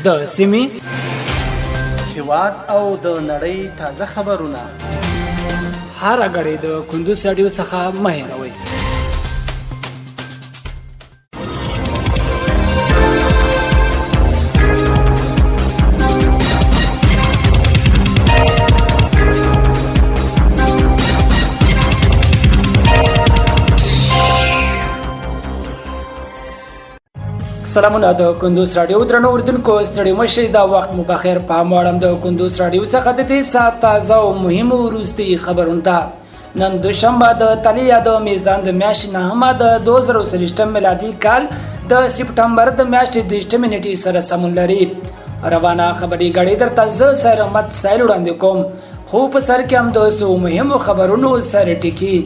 د سیمې، هیواد او د نړۍ تازه خبرونه هره ګړۍ د کندوز راډیو څخه مه هېروئ. سلامونه د کندوز راډیو درنو اردوونکو، ستړي مشي، دا وخت مو بخیر. پام واړم د کندوز راډیو څخه د دې ساعت تازه او مهمو وروستي خبرونو ته. نن دوشنبه د تلې یا د میزان د میاشتې نهمه د 2023 میلادي کال د سپټمبر د میاشتې 30مې نیټې سره سمون لري. روانه خبري ګړۍ درته زه سیر احمد سایل وړاندې کوم، خو په سر کې هم د څو مهمو خبرونو سر ټکي.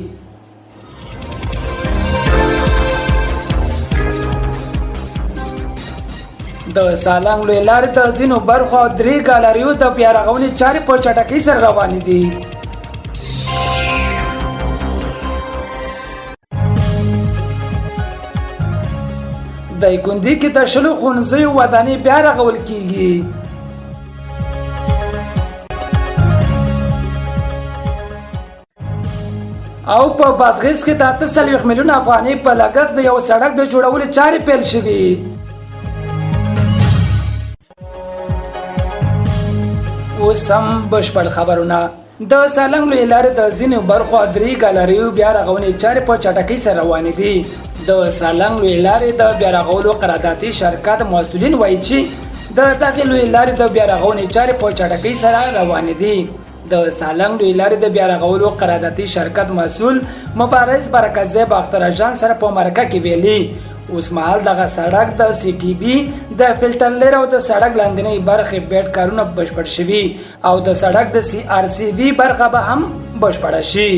د سالنګ لوی لارې د ځینو برخو او درې ګالاریو د بیارغونې چارې په چټکۍ سره روانې دي. دایکندي کې د 20 ښوونځیو ودانۍ بیا رغول کیږي. او په بادغیس کې د 48 میلیونه افغانۍ په لګښت د یو سړک د جوړولو چارې پیل شوې. اوس هم بشپړ خبرونه. د سالنګ لویې لارې د ځینو برخو درې ګالریو بیا رغونې چارې په چټکۍ سره روانې دي. د سالنګ لویې لارې د بیا رغولو قراردادي شرکت مسؤلین وایي چې د دغې لویې لارې د بیا رغونې چارې په چټکۍ سره روانې دي. د سالنګ لوی لارې د بیا رغولو قراردادي شرکت مسؤل مبارز برکتزی باختر اژانس سره په مرکه کې ویلي، اوس مهال دغه سړک د سی ټي بي د فلټر لیر او د سړک لاندینۍ برخې بیډ کارونه بشپړ شوي او د سړک د سی آر سی بي برخه به هم بشپړه شي.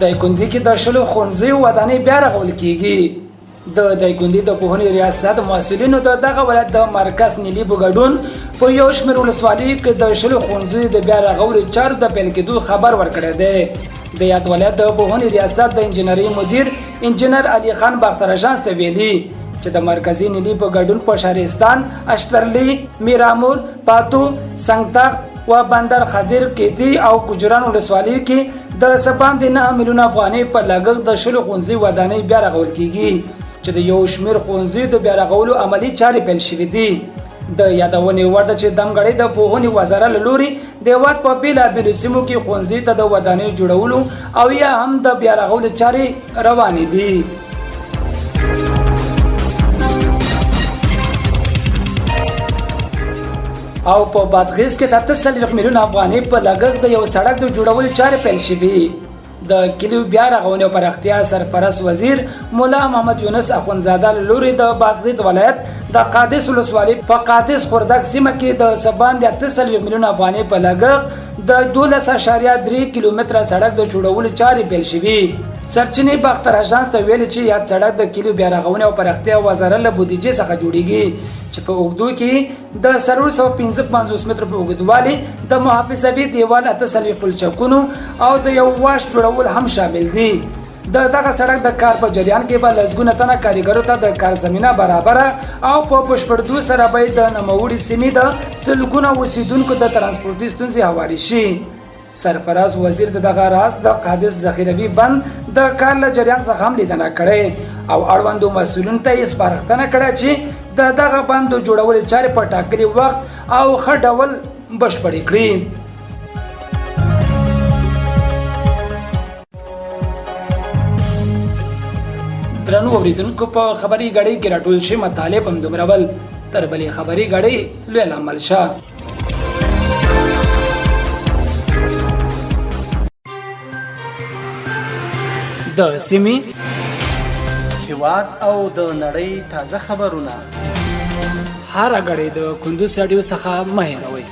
دایکندي کې د 20 ښوونځیو ودانۍ بیا رغول کیږي. د دایکندي د پوهنې ریاست مسؤلینو د دغه ولایت د مرکز نیلي په ګډون په یو شمېر ولسوالیو کې د 20 ښوونځیو د بیا رغولو چارو د پیل کېدو خبر ورکړی دی. د یاد ولایت د پوهنې ریاست د انجنیرۍ مدیر انجنیر علي خان باختر اژانس ته ویلي چې د مرکزي نیلي په ګډون په شهرستان، اشترلي، میرامور، پاتو، سنګتخت و بندر خدیر، کیدی او ګجران ولسوالیو کې د څه باندې 9 میلیونه افغانۍ په لګښت د 20 ښوونځیو ودانۍ بیا رغول کیږي چې د یو شمېر ښوونځیو د بیا رغولو عملي چارې پیل شوې دي. د یادونې وړ ده چې دمګړۍ د پوهنې وزارت له لوري د هېواد په بېلابېلو سیمو کې ښوونځیو ته د ودانیو جوړولو او یا هم د بیا رغولو چارې روانې دي. او په بادغیس کې د 48 میلیونه افغانۍ په لګښت د یو سړک د جوړولو چارې پیل شوې. د کلیو بیا رغونې او پراختیا سرپرست وزیر مولا محمد یونس اخوندزاده له لوري د بادغیس ولایت د قادس ولسوالۍ په قادس خوردک سیمه کې د څه باندې 48 میلیونه افغانۍ په لګښت د 12.3 کیلومتره سړک د جوړولو چارې پیل شوې. سرچینې باختر اژانس ته ویلي چې یاد سړک د کلیو بیا رغونې او پراختیا وزارت له بودیجې څخه جوړیږي چې په اوږدو کې د 455 مترو په اوږدوالي د محافظوي دیوال، 48 پلچکونو او د یو واش جوړول هم شامل دي. د دغه سړک د کار په جریان کې به لسګونه تنه کاریګرو ته د کار زمینه برابره او په بشپړدو سره به د نوموړي سیمې د سلګونه اوسیدونکو د ترانسپورتي ستونزې هوارې شي. سرفراز وزیر د دغه راز د قادس ذخیروي بند د کار له جریان څخه هم لیدنه کړې او اړوندو مسؤلینو ته یې سپارښتنه کړې چې د دغه بند د جوړولو چارې په ټاکلي وخت او ښه ډول بشپړې کړي. درنو اوریدونکو، په خبري غړي کې راټول شي مطالب هم دومره ول. تر بلې خبري غړي لوی لامل شه. د سیمې، هیواد او د نړۍ تازه خبرونه هره ګړۍ د کندوز راډیو څخه مه هېروئ.